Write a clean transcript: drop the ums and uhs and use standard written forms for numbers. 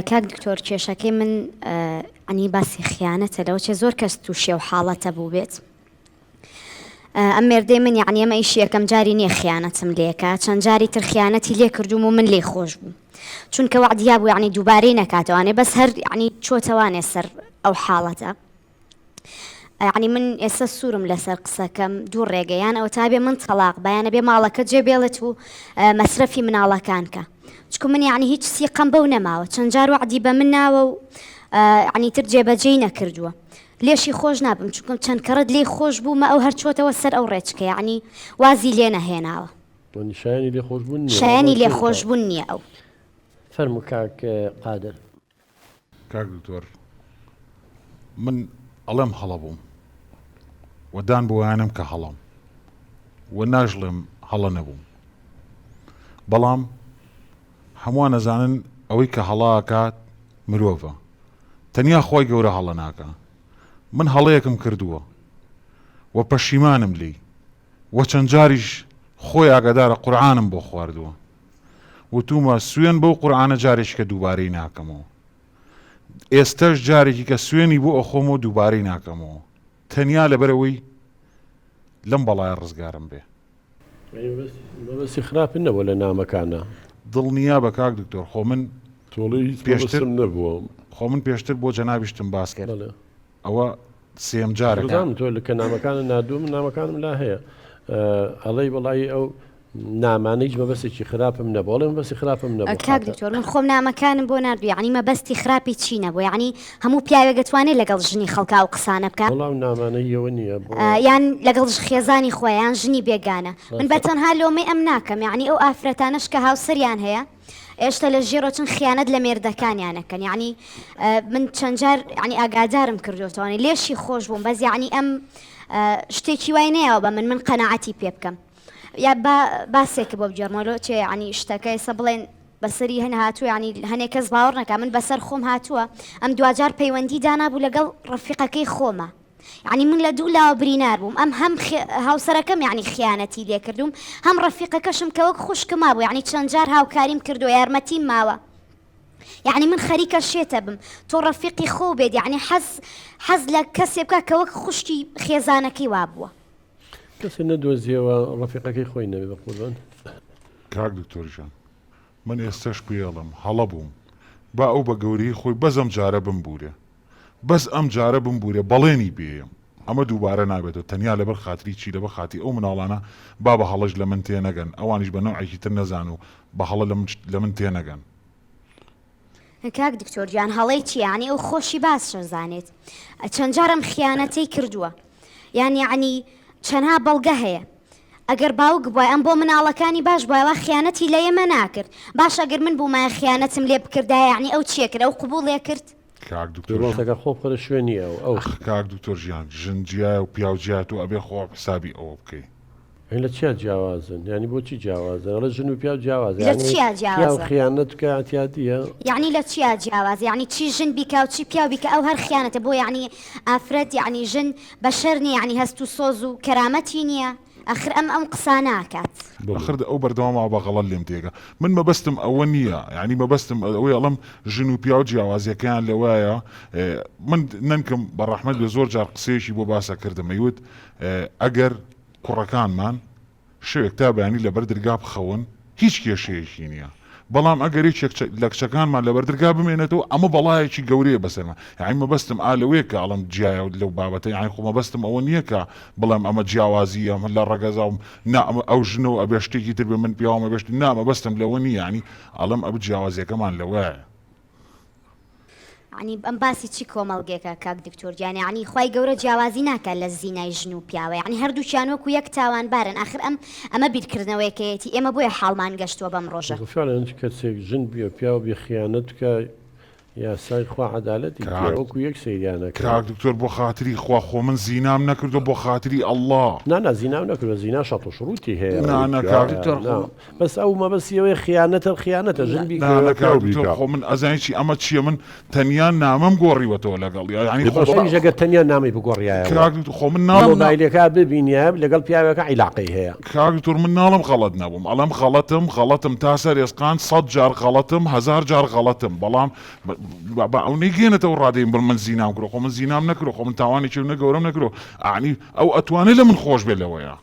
کاک دکتۆر کێشەکەی من ئەنی باسی خیانەتە لەوە چێ زۆر کەس تووشی ئەو حاڵەتە بوو بێت ئەم مێردەی من یعنی ئەمە ئیشی یەکەم جاری نییە خیانەتم لێکا چەند جاری تر خیانەتی لێ کردوم و من لێی خۆش بووم چونکە وەعدیا بوو یعنی دووبارەی نەکاتەوانێ بەس هەر یعنی چۆتەوانێ سەر ئەو حاڵەتە یعنی من ئێستا سوورم لەسەر قسەکەم دوو ڕێگە یان ئەوە تا بێ من تەڵاق بایانە بێ ماڵەکە جێ بێڵێت و مەسرەفی مناڵەکان کە چکو من یعنی هیچ سیقەم بەو نەماوە چەند جار وەعدی بە من ناوە و یعنی تر جێبەجێی نەکردووە لێشی خۆش نابم چونکم چەند کەڕەت لێی خۆش بوومە ئەو هەر چۆتەوە سەر ئەو ڕێچکە یعنی وازی لێ نەهێناوە. یعنی شایەنی لێخۆشبوون نییە شایەنی لێخۆشبوون نییە ئەو. فەرموو کاک قادر. کاک دکتۆر من ئەڵێم هەڵە بووم و دان بۆیانم کە هەڵەم و ناژڵێم هەڵە نەبووم بەڵام هەمووان ئەزانن ئەوەی کە هەڵە ئەکات مرۆڤە تەنیا خوای گەورە هەڵە ناکا من هەڵەیەکم کردووە و پەشیمانم لێی و چەند جاریش خۆی ئاگادارە قورعانم بۆ خواردووە وتومە سوێن بەو قورعانە جارێکی کە دووبارەی ناکەمەوە ئێستەش جارێکی کە سوێنی بۆ ئەخۆمەوە دووبارەی ناکەمەوە تەنیا لەبەرەوەی لەم بەڵایە ڕزگارم بێ. مەبەستی خراپت نەبووە لە نامەکانا. دڵنیابە کاک دکتۆر خۆ من تۆڵەی هیچ پێشتر مەبەستم نەبووە. خۆ من پێشتر بۆ جەنابیشتم باس کرد بەڵێ. ئەوە سێیەم جارە کە. دەزانم تۆ کە نامەکانت ناردووە من نامەکانم لا هەیە ئەڵێی وەڵایی ئەو نامانە هیچ مەبەستێکی خراپم نەبوو ئەڵێ مەبەستی خراپم نەبوو کاک خاتە. دکتۆر من خۆم نامەکانم بۆ ناردوو یەعنی مەبەستی خراپی چی نەبوو یەعنی هەموو پیاوێک ئەتوانێ لەگەڵ ژنی خەڵکا ئەو قسانە بکا وەڵا ئەو نامانە هی ئەوە نییە بۆ. یان لەگەڵ خێزانی خۆی یان ژنی بێگانە من ڕاستە. بە تەنها لۆمەی ئەم ناکەم یەعنی ئەو ئافرەتانەش کە هاوسەریان هەیە ئێشتا لە ژێرەوە چن خیانەت لە مێردەکانیان ئەکەن یەعنی من چەند جار یەعنی ئاگادارم کردوەتەوە لێشی خۆش بووم بەس یەعنی ئەم شتێکی وای نەیاوە بە من من قەناعەتی پێ بکەم یا با باسێکە بۆ بگێڕمەوە لۆ چێ یعنی شتەکە ئێستا بڵێن بەسەری هەن هاتووە یعنی هەنێک کەس باوەڕ نەکا من بەسەر خۆم هاتووە ئەم دواجار پەیوەندی دانابوو لەگەڵ ڕەفیقەکەی خۆمە یعنی من لە دوو لاوە برینار بووم ئەم هەم هاوسەرەکەم یعنی خیانەتی لێکردوم هەم ڕەفیقەکەشم کە وەک خوشکم مابوو یعنی چەند جار هاوکاریم کردو یارمەتیم ماوە یعنی من خەریکە شێتە بم تۆ ڕەفیقی خۆ بێت یعنی حەز حەز لە کەسێ بکە کە وەک خوشکی خێزانەکەی وابووە. کەسێ نەدۆزیەوە ڕەفیقەکەی خۆی نەبێ بەقوربان. کاک دکتۆر گیان من ئێستەش پێیەڵێم هەڵە بووم با ئەو بە گەورەیی خۆی بەس ئەم جارە بمبورێ بەس ئەم جارە بمبورێ بەڵێنی پێیەم ئەمە دووبارە نابێتەوە تەنیا لەبەر خاتری چی لەبەر خاتری ئەو مناڵانە با بە هەڵەش لە من تێنەگەن ئەوانیش بە نەوعێکی تر نەزان و بە هەڵە لە من تێنەگەن. کاک دکتۆر گیان هەڵەی چیە یانی ئەو خۆشی باش ئەزانێت چەند جار ئەم خیانەتەی کردووە یان یعنی چەنها بەڵگە هەیە ئەگەر باوک بوای ئەم بۆ مناڵەکانی باش بوایە وا خیانەتی لە ئێمە ناکرد باش ئەگەر من بوومایە خیانەتم لێ بکردایە یعنی ئەو چیە کرد ئەو قبوڵێ کرد کاک دکتۆر ژیان. ڕاستەکە خۆ بخەرە شوێنی ئەو ئەو. ئەخ کاک دکتۆر ژیان ژن جیایە و پیاو جیایە تۆ ئەبێ خۆ حسابی ئەوە بکەی. یانی لە چیا جیاوازن یانی بۆچی جیاوازن ئەڵێ ژن و پیاو جیاوازە لە یانی چیا پیاو جیاوازە؟ خیانەت بکا ئیعتیادیە؟ یەعنی لە چیا جیاوازە یەعنی چی ژن بیکا و چی پیاو بیکا ئەو هەر خیانەتە بۆ یەعنی ئافرەت یەعنی ژن بەشەر نیە یەعنی هەست و سۆز و کەرامەتی نیە ئەخر ئەم ئەم قسانە ئەکات. ئەخر ئەو بەردەوام وا بە غەڵەت لێم تێگا من مەبەستم ئەوە نییە یانی مەبەستم ئەوەی ئەڵێم ژن و پیاو جیاوازیەکەیان لەوەیە من نەنکم بە ڕەحمەت بێ زۆر جار قسەیەکی بۆ باسە کردم ئەیوت ئەگەر کوڕەکانمان شەوێک تا بەیانی لەبەر درگا بخەون هیچ کێشەیەکی نییە، بەڵام ئەگەر یەکێک لە کچەکانمان لەبەر درگا بمێنێتەوە ئەمە بەڵایەکی گەورەیە بەسەرمان، یانی مەبەستم ئا لەوەیە کە ئەڵێم جیایە لەو بابەتە، یانی خۆ مەبەستم ئەوە نییە کە بڵێم ئەمە جیاوازییە لە ڕەگەزا و نا ئەمە ئەو ژنە و ئەبێ شتێکی تر بێ من پیاوم ئەبێ شتێ نا مەبەستم لەوە نییە یانی ئەڵێم ئەو جیاوازییەکەمان لەوەیە. یەعنی ئەم باسی چی کۆمەڵگێکە کاک دکتۆر گیان یەعنی خوای گەورە جیاوازی ناکات لە زینای ژن و پیاوە یەعنی هەردووکیان وەکو یەک تاوانبارن ئاخر ئەم ئەمە بیرکردنەوەیەکەیەتی ئێمە بۆیە حاڵمان گەشتووە بەم ڕۆژە. فعلا کەسێک ژن بی و پیاو بی خیانەت بکا. یاسای خوا عەدالەتی کاک. تیا وەکو یەک سەیریان ئەکا. کاک دکتۆر بۆ خاتری خوا خۆ من زینام نەکردوە بۆ خاتری اللە. نا نا زینام نەکردوە زینا شەرت و شروتی هەیە نا نا کاک دکتۆر نا خۆ بەس ئەو مەبەستی ئەوەیە خیانەتە خیانەتە ژن نا بیکەوێ نا کاک پیاو دکتۆر بیکا. خۆ من ئەزانی چی ئەمە چیە من تەنیا نامەم گۆڕیوەتەوە لەگەڵ یانی خۆ باشە بەڵا ئەویش ئەگەر تەنیا نامەی بگۆڕیایەوە کاک دکتۆر خۆ من ناڵم نا مۆبایلەکە ببینیایە لەگەڵ پیاوێکە عیلاقەی هەیە. کاک دکتۆر من ناڵم غەڵەت نەبووم ئەڵێم غەڵەتم غەڵەتم تا سەر ئێسقان سەد جار غەڵەتم هەزار جار غەڵەتم بەڵام با ئەو نەیگەیەنێتە ئەو ڕادەی بڵێ من زینام کردوە خۆ من زینام نەکردوە خۆ من تاوانێکی نە گەورەم نەکردوە ئەعنی ئەو ئەتوانێ لە من خۆش بێ لەوەیا.